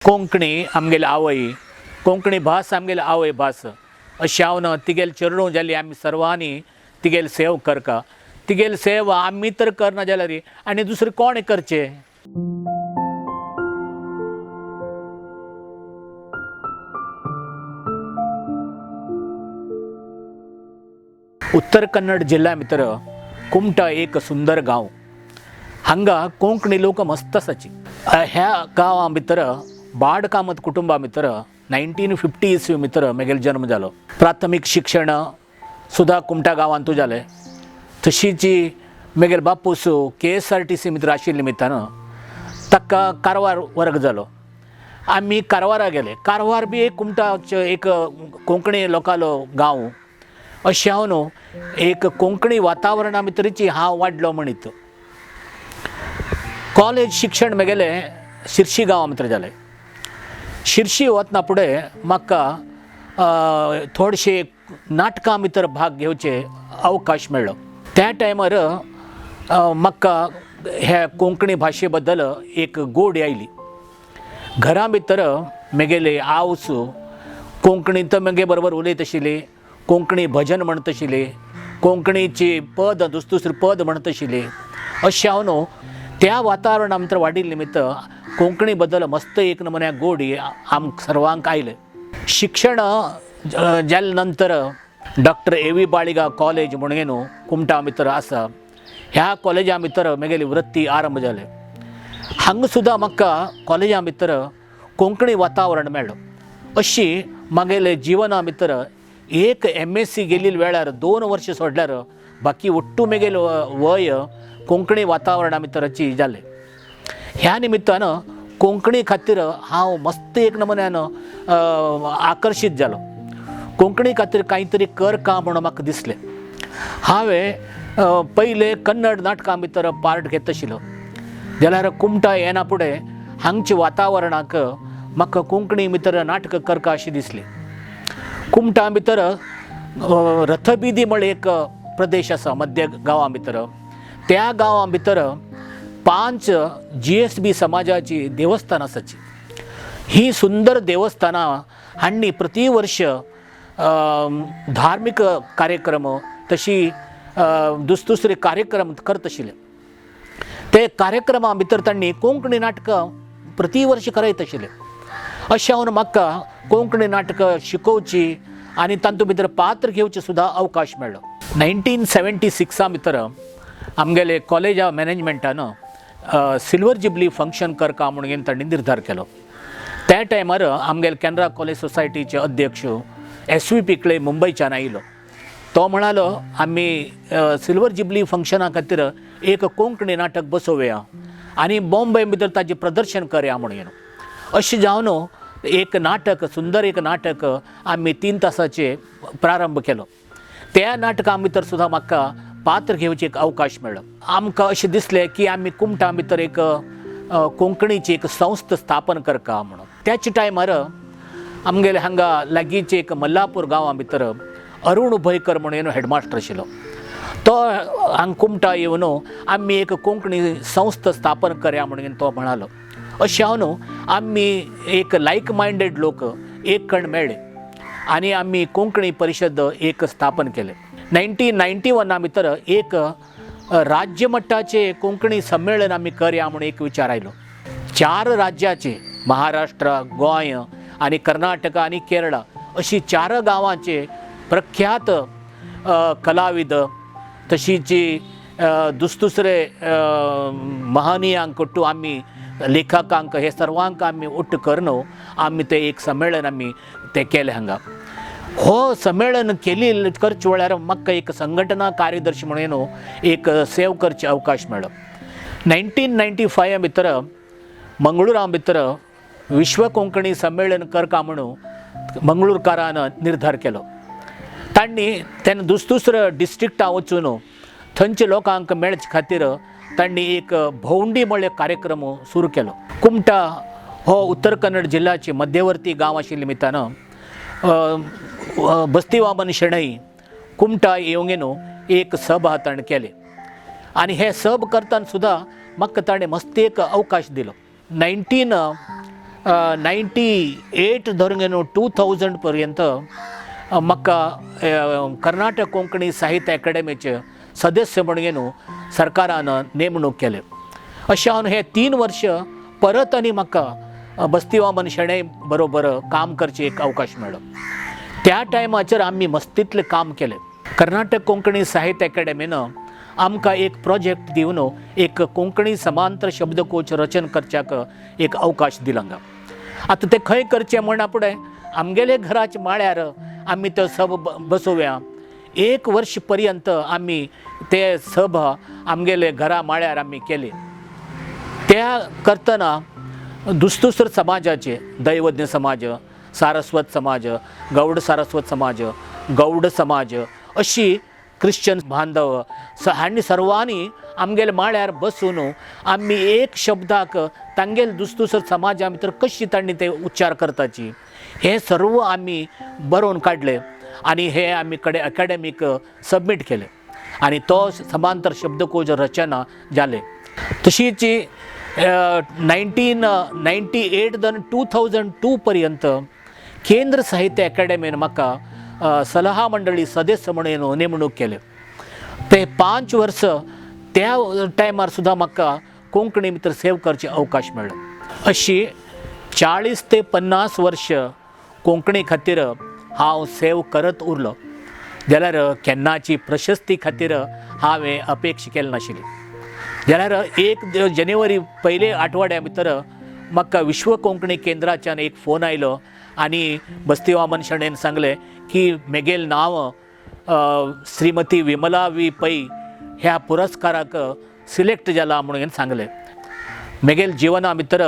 कोंकणी आमगेली आवय, कोंकणी भास आमगेली आवय भास अशें हांव तिगेले चेडूं जाली आमी सर्वांनी तिगेली सेवा करका. तिगेली सेवा आमी तर करना जाल्यार आनी दुसरें कोण करचें? उत्तर कन्नड जिल्ल्या भितर कुमटा एक सुंदर गांव. हांगा कोंकणी लोक मस्त आसाची. ह्या गांवां भितर बाड कामत कुटुंबा भितर 1950 इसवी भितर म्हगेलो जल्म जालो. प्राथमीक शिक्षण सुद्दां कुमटा गांवांतू जालें. तशीच म्हगेलो बापूस KSRTC भितर आशिल्ले निमित्तान ताका कारवार वर्ग जालो. आमी कारवारा गेले. कारवार बी एक कुमटाचे एक कोंकणी लोकांलो गांव. अशें हांव न्हू एक कोंकणी वातावरणा भितरची हांव वाडलो म्हणीत. कॉलेज शिक्षण म्हगेलें शिरशी गांवा भितर जालें. शिरशी वतना फुडें म्हाका थोडशे नाटकां भितर भाग घेवचे अवकाश मेळ्ळो. त्या टायमार म्हाका ह्या कोंकणी भाशे बद्दल एक गोडी आयली. घरा भितर म्हगेले आवस कोंकणी तर म्हगे बरोबर उलयत आशिल्ली, कोंकणी भजन म्हणत आशिल्ली, कोंकणीची पद दुसरे पद म्हणत आशिल्ली. अशें हांव न्हू त्या वातावरणा भितर वाडिल्ले निमित्त कोंकणी बद्दल मस्त एक नमुन्या गोडी आमकां सर्वांक आयलें. शिक्षण जाले नंतर डॉक्टर AV Baliga college म्हणून न्हू कुमटा भितर आसा. ह्या कॉलेजा भितर म्हगेली वृत्ती आरंभ जाले. हांगा सुद्दां म्हाका कॉलेजा भितर कोंकणी वातावरण मेळ्ळो. अशी म्हगेले जिवना भितर एक MSc गेल्ली वेळार 2 वर्सां सोडल्यार बाकी ಒಟ್ಟು म्हगेलें वय कोंकणी वातावरणा भितरची जालें. ह्या निमित्तान कोंकणी खातीर हांव मस्त एक नमुन्यान आकर्शीत जालो. कोंकणी खातीर कांय तरी कर का म्हणून म्हाका दिसलें. हांवें पयले कन्नड नाटकां भितर पार्ट घेत आशिल्लो. जाल्यार कुमटा येना फुडें हांगच्या वातावरणाक म्हाका कोंकणी भितर नाटकां करका अशें दिसलें. कुमटा भितर रथबिदी म्हळ्यार एक प्रदेश आसा मध्य गांवां भितर. त्या गांवां भितर 5 GSB समाजाची देवस्थान आसाची. ही सुंदर देवस्थानां हांणी प्रति वर्ष धार्मीक कार्यक्रम तशी दुसरे कार्यक्रम करत आशिल्ले. ते कार्यक्रमा भितर तांणी कोंकणी नाटकां प्रति वर्ष करयत आशिल्ले. अशें हांव म्हाका कोंकणी नाटकां शिकोवची आनी तातूंत भितर पात्र घेवचे सुद्दां अवकाश मेळ्ळो. 1976 भितर आमगेले कॉलेजा मॅनेजमेंटान सिल्वर जुबली फंक्शन करका म्हणून तांणी निर्धार केलो. त्या टायमार आमगेले केनरा कॉलेज सोसायटीचे अध्यक्ष SV Pikle मुंबयच्यान आयलो. तो म्हणालो आमी सिल्वर जुबली फंक्शना खातीर एक कोंकणी नाटक बसोवया आनी बॉम्बे भितर ताजें प्रदर्शन करया म्हणून. अशें जावन एक नाटक सुंदर एक नाटक आमी 3 तासाचे प्रारंभ केलो. त्या नाटका भितर सुद्दां म्हाका पात्र घेवचे एक अवकाश मेळ्ळो. आमकां अशें दिसलें की आमी कुमटा भितर एक कोंकणीची एक संस्था स्थापन करका म्हणून. त्याच टायमार आमगेले हांगा लागींचे एक मल्लापूर गांवां भितर अरुण उभयकर म्हणून हेडमास्टर आशिल्लो. तो हांगा कुमटा येवन आमी एक कोंकणी संस्था स्थापन करया म्हणून तो म्हणालो. अशें हांव न्हू आमी एक लायक मायंडेड लोक एक कण मेळ्ळे आनी आमी कोंकणी परिशद एक स्थापन केलें. 1991 भितर एक राज्य मट्टाचे कोंकणी संमेलन आमी करया म्हणून एक विचार आयलो. 4 राज्याचे महाराष्ट्र, गोंय आनी कर्नाटका आनी केरळा अशी 4 गांवांचे प्रख्यात कलाविद तशीच दुसरे महनीयांक ಒಟ್ಟು आमी लेखकांक हे सर्वांक आमी ಒಟ್ಟು करून आमी ते एक संमेलन आमी ते केलें. हांगा हो संमेलन केली करचे वेळार म्हाका एक संघटना कार्यदर्शी म्हणून न्हू एक सेव करचे अवकाश मेळ्ळो. 1995 भितर मंगळुरा भितर विश्व कोंकणी संमेलन करका म्हणून मंगळूरकारान निर्धार केलो. तांणी तेन्ना दुसरे डिस्ट्रिक्टां वचून थंयच्या लोकांक मेळचे खातीर तांणी एक भोंवडी म्हळ्यार कार्यक्रम सुरू केलो. कुमटा हो उत्तर कन्नड जिल्ल्याचे मध्यवर्ती गांव आशिल्ले निमित्तान बस्ती वामन शणै कुमटा येवंक न्हू एक सभा ताणें केले आनी हे सब करतना सुद्दां म्हाका ताणें मस्त एक अवकाश दिलो. 19 98 धरून 2000 पर्यंत म्हाका कर्नाटक कोंकणी साहित्य अकाडेमीचे सदस्य म्हणून सरकारान नेमणूक केले. अशें हांव हे 3 वर्ष परत आनी म्हाका बस्ती वामन शणै बरोबर काम करचें एक अवकाश मेळ्ळो. त्या टायमाचेर आमी मस्तीतलें काम केलें. कर्नाटक कोंकणी साहित्य अकाडेमीन आमकां एक प्रोजेक्ट दिवन एक कोंकणी समांतर शब्दकोश रचन करच्याक एक अवकाश दिला. आतां तें खंय करचें म्हण फुडें आमगेले घराच्या माळ्यार आमी तो सभा बसोवया. 1 वर्ष पर्यंत आमी ते सभा आमगेले घरा माळ्यार आमी केली. त्या करतना दुसदुसरे समाजाचे दैवज्ञ समाज, सारस्वत समाज, गौड सारस्वत समाज, गौड समाज अशी क्रिश्चन बांधव हांणी सर्वांनी आमगेले माळ्यार बसून आमी एक शब्दाक तांगेले दुसदुसरे समाजा भितर कशी तांणी ते उच्चार करताची हे सर्व आमी बरोवन काडले आनी हे आमी कडेन अकॅडमीक सबमीट केले आनी तो समांतर शब्दकोश रचना जाले. तशीच 1998 धरून 2002 पर्यंत केंद्र साहित्य अकॅडमीन म्हाका सलहा मंडळी सदस्य म्हणून नेमणूक केले. ते 5 वर्स त्या टायमार सुद्दां म्हाका कोंकणी भितर सेव करचे अवकाश मेळ्ळो. अशी 40 ते 50 वर्ष कोंकणी खातीर हांव सेव करत उरलो जाल्यार केन्नाची प्रशस्ती खातीर हांवें अपेक्षा केली नाशिल्ली. जाल्यार 1 जानेवारी पयले आठवड्या भितर म्हाका विश्व कोंकणी केंद्राच्यान एक फोन आयलो आनी बस्ती वामन शणैन सांगलें की मेगेल नांव श्रीमती विमला वी पै ह्या पुरस्काराक सिलेक्ट जाला म्हणून सांगलें. मेगेल जिवना भितर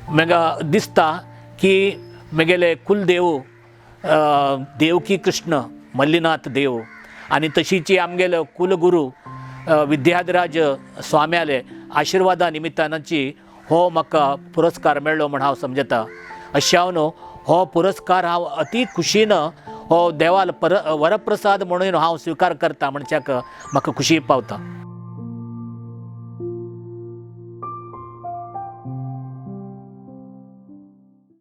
म्हाका दिसता की मेगेले कुलदेव देवकी कृष्ण मल्लीनाथ देव आनी तशीची आमगेलो कुलगुरू विद्याधिराज स्वाम्याले आशिर्वादा निमित्तानाची हो म्हाका पुरस्कार मेळ्ळो म्हण हांव समजता. अशें हांव न्हू हो पुरस्कार हांव अती खुशीन हो देवाल वरप्रसाद म्हणून हांव स्विकार करता म्हणच्याक म्हाका खुशी पावता.